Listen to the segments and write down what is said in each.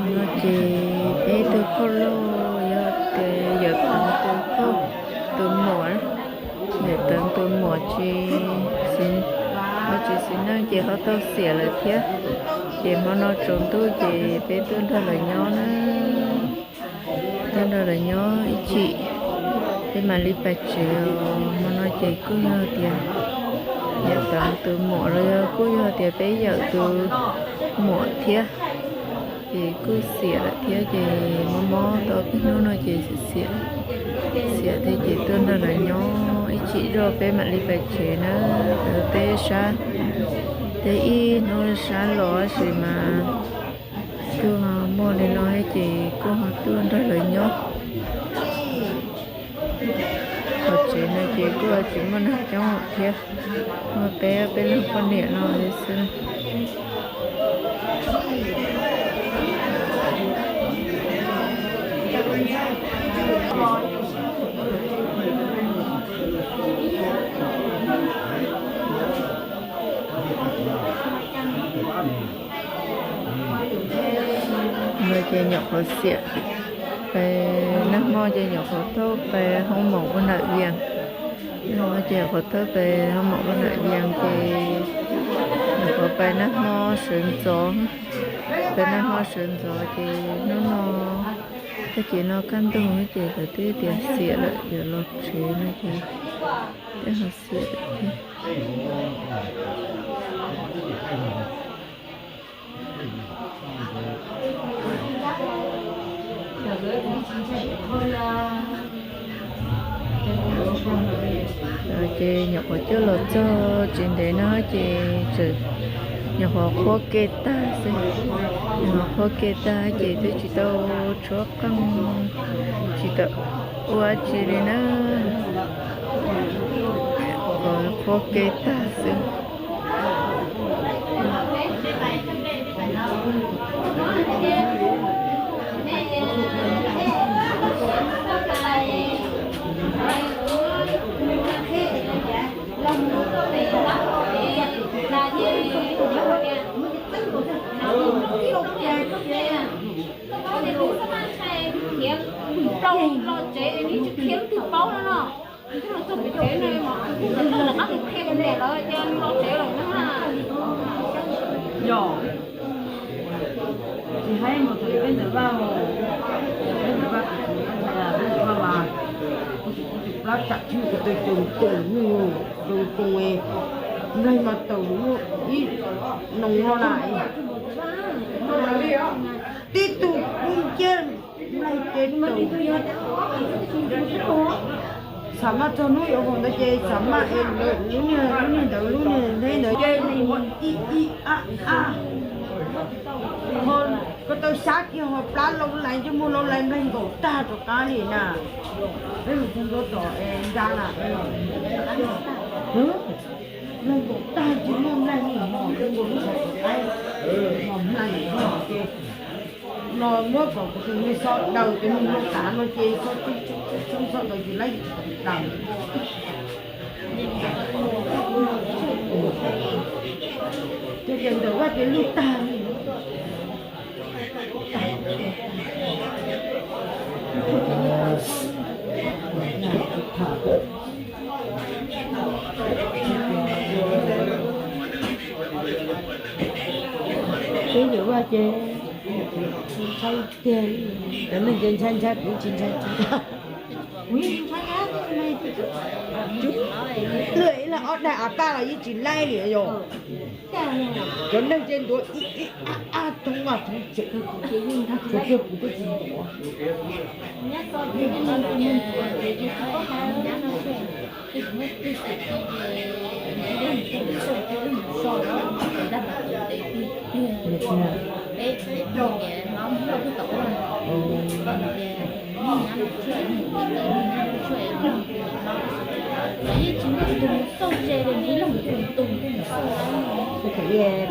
No ces peb tug phauj loj yog tias yawm Teev tus phauj tus muam, yawm Teev tus muam tsis, ho tsis xis neej ces ho tau xiam lawm thiab. Ces hmo no tsaus ntuj ces peb tuaj nrog lawv nyob na, tuaj nrog lawv nyob ib chim, peb mam li pais tsev os. Hmo no ces kuj yog tias yawm Teev tus muam los yog kuj yog tias peb yawm tus muam thiab, ces kuj xiam lawm thiab ces mob mob tau peb hnub no ces xiam, xiam thiab ces tuaj nrog lawv nyob ib chim zoj peb mam li pais tsev na. Peb teb sab, teb ib hnub sab los tab sis mas kuj muaj li no ces kuj ho tuaj nrog lawv nyob. Qhov tsev no ces kuj tsis muaj neeg coob thiab, muaj peb, peb leeg poj niam no xwb. No ces nyuam qhuav xiam, pais nag hmo ces nyuam qhuav thauj pais hoo maum ua ntawm Vias. Nag hmo ces qhuav thauj pais hoo maum ua ntawm Vias ces nyuam qhuav pais nag hmo sawv ntxov, pais nag hmo sawv ntxov ces hnub no, tag kis no kaj ntug ces lawv twb tias xiam lawm yuav los tsev no ces twb ho xiam lawm thiab. Ces nyuam qhuav coj los txog tsis ntev no ces tseem nyuam qhuav qhuab ke tag xwb, nyuam qhuav qhuab ke tag ces twb tsis tau tshuab qeej, tsis tau ua tsi li na, qhuab ke tag xwb. Los tsev, los txog pem tsev no mas kuv tau los qab tus qhia kuv niam lawv tias los tsev lawm na. Yog tsis haib mus txog peb ntawm Vaj, peb ntawm Vaj, peb ntawm Vaj mas kuv tus plab tsam tsis muaj ko taw, caum koos, caum koos, nplaig mas tawm muaj ib noo no na. Tib tug kub nciab nplaig ces tawm. Xam maj txog hnub yuav haus ntawd ces xam maj es lub niag, lub niag ntawd, lub niag neb ntawd ces ua ib ib ab ab. Ko taw xyab kiag ho plab lau lais, ntsej muag lau lais, nplaig nkaum tag rov qab li na. Peb mus txog ntua tom es nra na, nplaig nkaum tag tsis muaj nplaig li, nkaum lub sab tom qaib, nplaig ces no muab kom kuv tus me xov daws ces mus hlau tav no ces xov daws ces laib daws. Ces ntawm Vaj ces lwj tag li. Peb ntawm Vaj ces ntshai tiag, cov neeg ces ntshai ntshai, kuv tsis ntshai tsis ntshai. Lwj ib leeg ob daig av paj los yeej tsis laib li yog. Cov neeg ces ntuav ib ib ab ab thoob vaj thoob tsev, tsuas kiag kuv twb tsis ntuav.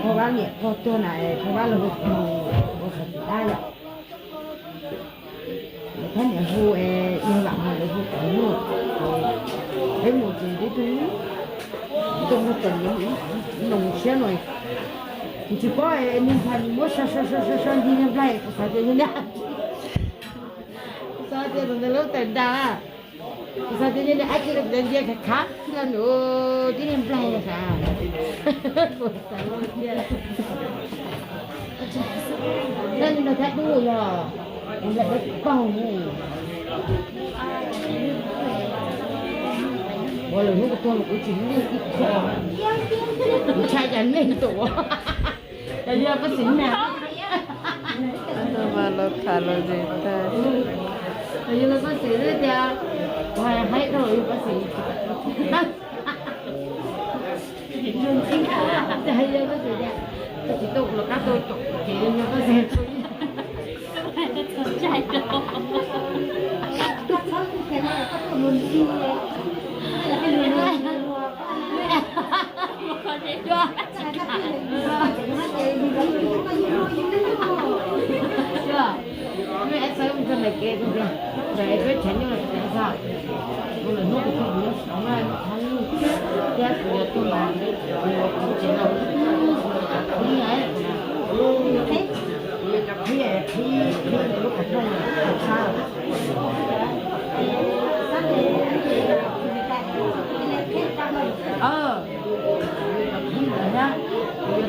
Phauj Vab niam pog tuag na, Phauj Vab los hu tus ua xov xwm dab yom. Lawv thab niam hu es yog vam ho lawv hu tom hnub. Peb mus ces tib tug, tib tug muag tawm noo siab no. Kuv tsis paub, nws ntshai muab so so so so so ncig niag nplaig, kuv xav tias yog niag, kuv xav tias tus ntawd lub tawm nras, kuv xav tias yog niag ab tsi los kuv ntsia khav khav xwb los nws tib niag nplaig sav. Kuv xav tias, no nws nrog thab dub yog, nws lam dab paug. Ua lwm hnub kuv tuaj mas kuv tsis lig ib qho, kuv ntshai cas nej tuaj. Yog koj xav na, mas los tham los zem tag. Yog koj xav tias, kuv hais dhau yog koj xav, yog koj xav tias, koj tsis tuaj los kab tuaj ces yog koj xav.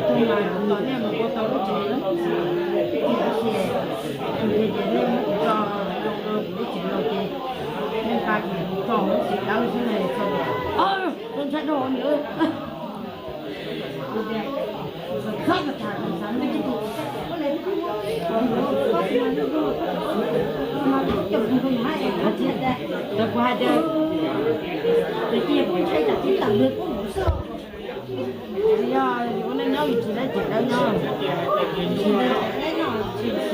Kuv yuav tuag mas kuv tos nej mus ua tau lub tsev, tab sis kuv tias nej muab kuv tso zoo rau kuv lub tsev no ces nej nqa kuv tso lub tsev dawb xwb ne, txog ntshai dhau nws. Kuv hais tias, yog yus ua neej nyob yus tsis dab tsi dab nyob,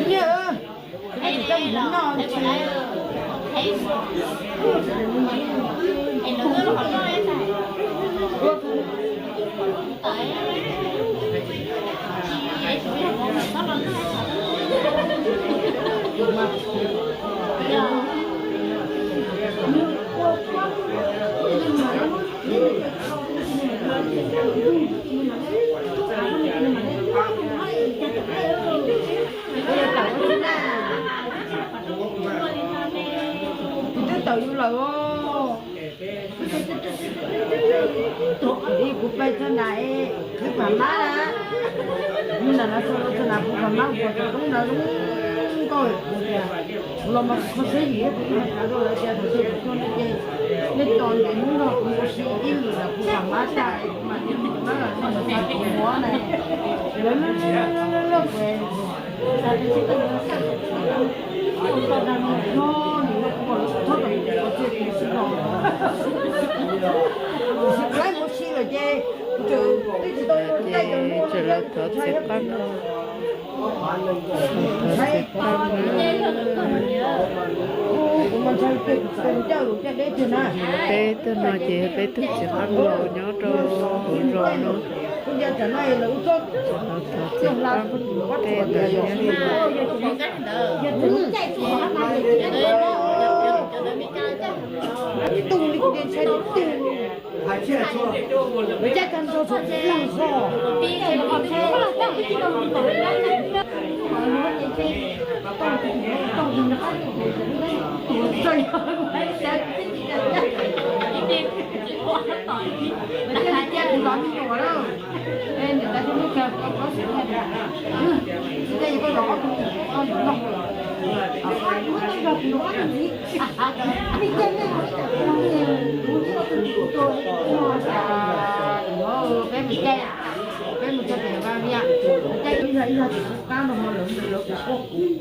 nyiaj, nyiaj tsis tau mus noj tsis. Kuv twb tawm yus lawm os. Kuv pais txog nram, kuv pam mab na, kuv nram no txog txog nram kuv pam mab, kuv pom tus tub nrov zoo nkauj, kuv tias kuv los mas kuv kho siab yim thiab kuv twb hais rau lawv tias thaum twg kuv tuag no ces nej tos ntev hnub nrog kuv ua si ib lwm ntawm kuv pam mab tag, kuv mam li mus na, kuv xav kuv muab na. Lawv luag luag luag luag kuv xav tias sib tau nyob, nws yog kuv pom lawv txhob tau kuv txoj kev sib los, kuv sib laib mus si lawm ces kuv tseem twb tsis tau ncaij cov muag no thiab kuv ntshai thiab kuv ntshai. Kuv mas ntshai tiag, kuv tsis tau ncaj lus caj deb tiag na. Peb tug no ces peb tug txiv qab laus nyob rau hauv zos no. Kuv nco tsam no lawv ua txoj, cov txiv qab laus tej ntawd yog tus caij tug li kuv ntshai tiag tiag. Caij tag nrho tsuas leeg zog. Cia kuv los me nyuam lawm. Niam tais thiab lub kawg koj koj xwb, tsis tej koj los ob tug, koj yuav noj. Peb mus caij, peb mus txog pem vaj liaj, caij ib zag ib zag tim qab no ho lawv lawv kuv quaj kuv.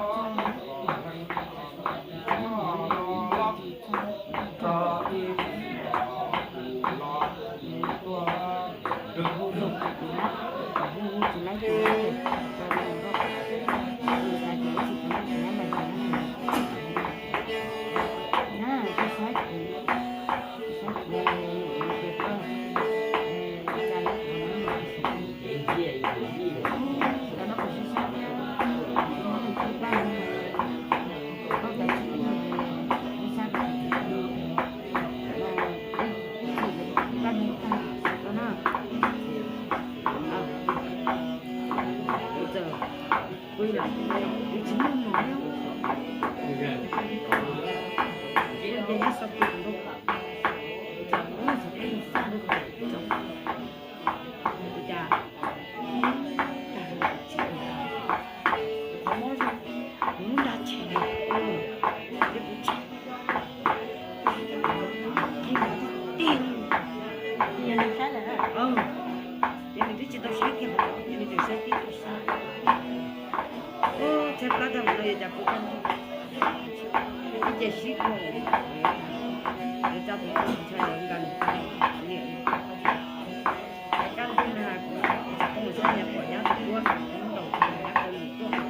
Ces nws twb tsis tau saib kiag, ces nws tseem saib tib tug saib. Ub, tshaib plab tag mus no yuav cas pw tag nrho. Ib ce sib dhuam, yuav tso tus ntxhais los nkag nws tag. Niam, kaj ntug na, kuv tsis tau mus saib niam pom nyab tus duab, kuv ntaus nyab tau mus tuaj.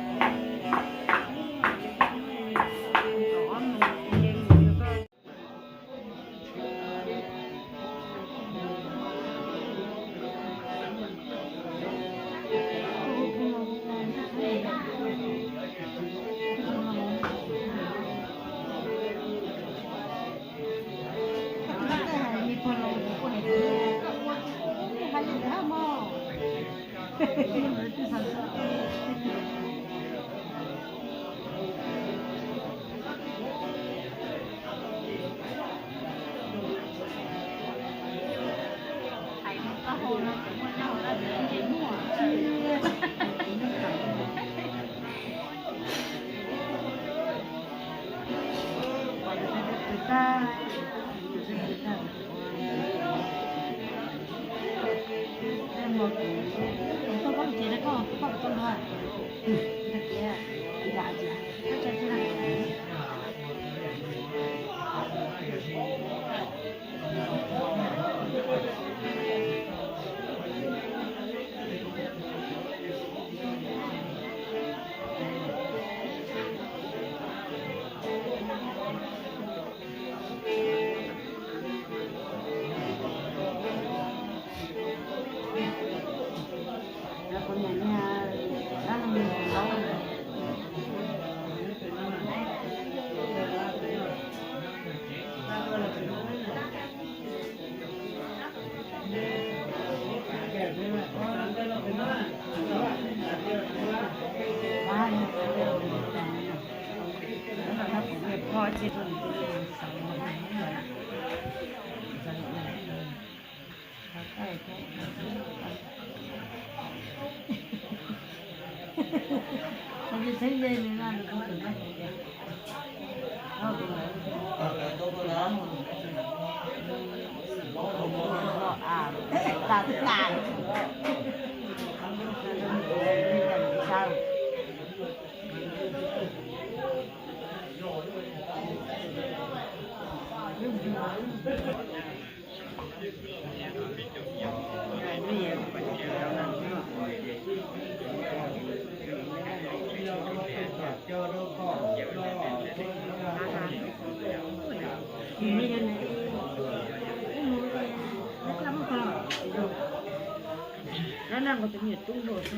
Nab nab nqo tus me nyuam tub nraug xwb.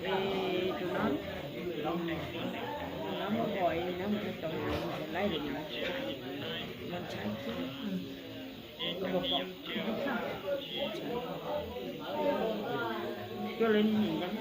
Es tus no, tus no muaj npua, nab mus tau laib li no. Coj li nim ntag.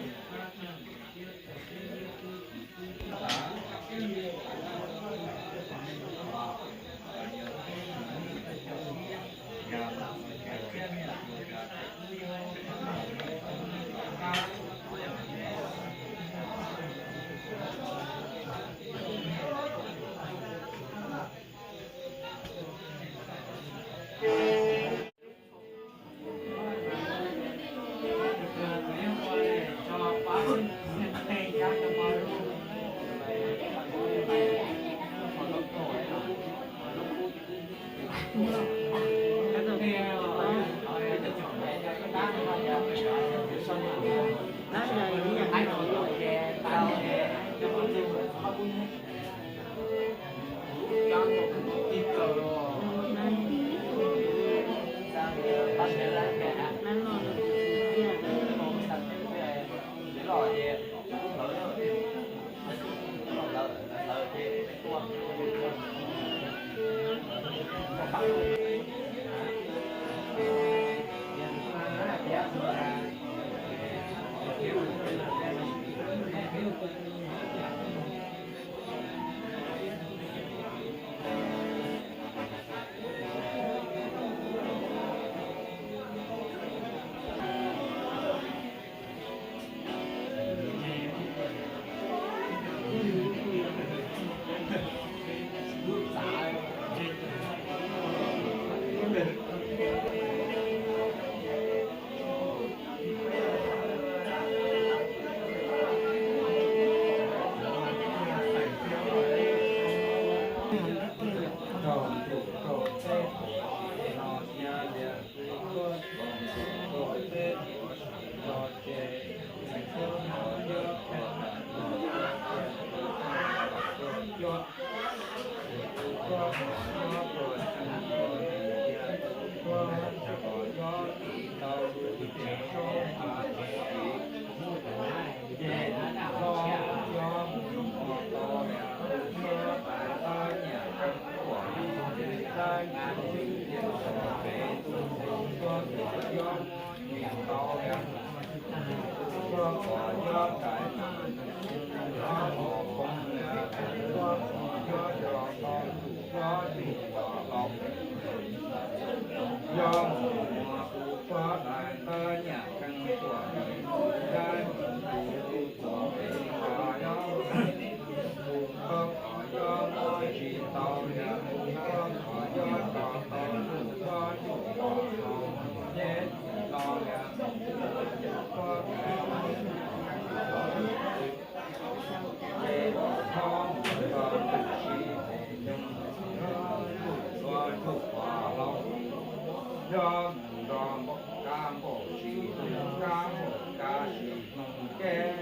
Yog mus nrog npauj kab npauj tsis, kab npauj kab tsis hnov ces,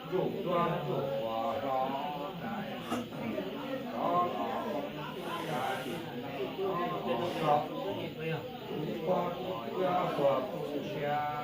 ntsuj duab ntsuj huas hlo, rov los ua ib pob tuam iab huas tu sia.